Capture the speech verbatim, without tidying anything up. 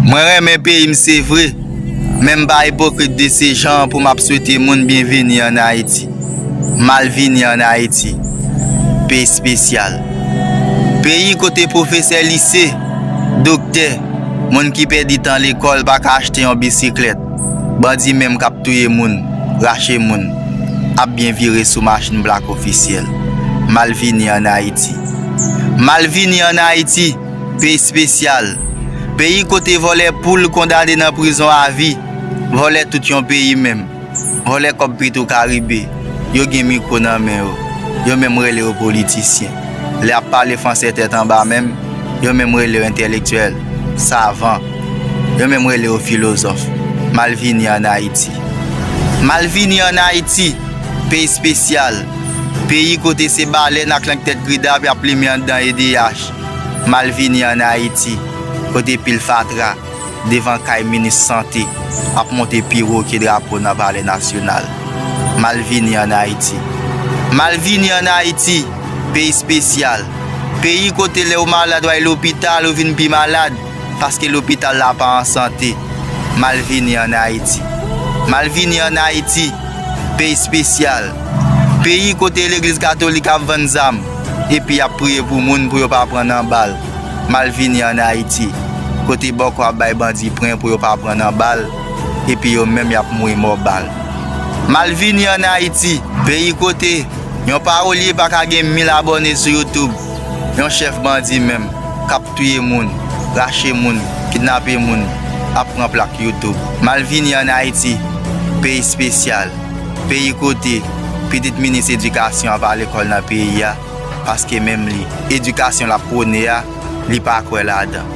Mwen renmen peyi m se vre, men m pa ipokrit de se jan pou m ap swete moun byenveni ann Ayiti. Malvini ann Ayiti, peyi espesyal. Peyi kote pwofesè lise, doktè, moun ki pèdi tan lekòl pa ka achte yon bisiklèt. Bandi menm k ap touye moun, rache moun, ap byen vire sou machin blak ofisyèl. Malvini ann Ayiti. Malvini ann Ayiti, peyi espesyal. Peyi kote vòlè poul kondane nan prizon avi, vòlè tout yon peyi menm, vòlè kòb Petwokaribe, yo gen mikwo nan men yo, yo menm rele yo politisyen. Lè y ap pale fransè tèt anba menm, yo menm rele yo entèlektyèl, savan, yo menm rele yo filozòf. Malvini ann Ayiti. Malvini ann Ayiti, peyi espesyal. Peyi kote se balèn ak lang tèt gridap y ap limen anndan E D H. Malvini ann Ayiti, kote pil fatra devan kay minis sante ap monte pi wo ke drapo nan palè nasyonal. Malvini ann Ayiti. Malvini ann Ayiti, peyi espesyal. Peyi kote lè w malad w al lopital ou vin pi malad paske lopital la pa an sante. Malvini ann Ayiti. Malvini ann Ayiti, peyi espesyal. Peyi kote legliz katolik ap vann zam epi y ap priye pou moun pou yo pa pran nan bal. Malvini ann Ayiti, kote bòkò ap bay bandi pwen pou yo pa pran nan bal, epi yo menm y ap mouri mò bal. Malvini ann Ayiti, peyi kote yon pawolye pa ka gen mil abòne sou YouTube, yon chèf bandi menm k ap touye moun, rache moun, kidnape moun, ap pran plak YouTube. Malvini ann Ayiti, peyi espesyal, peyi kote pitit minis edikasyon an pa lekòl nan peyi a, paske menm li, edikasyon l ap pwone a, li pa kwè ladan.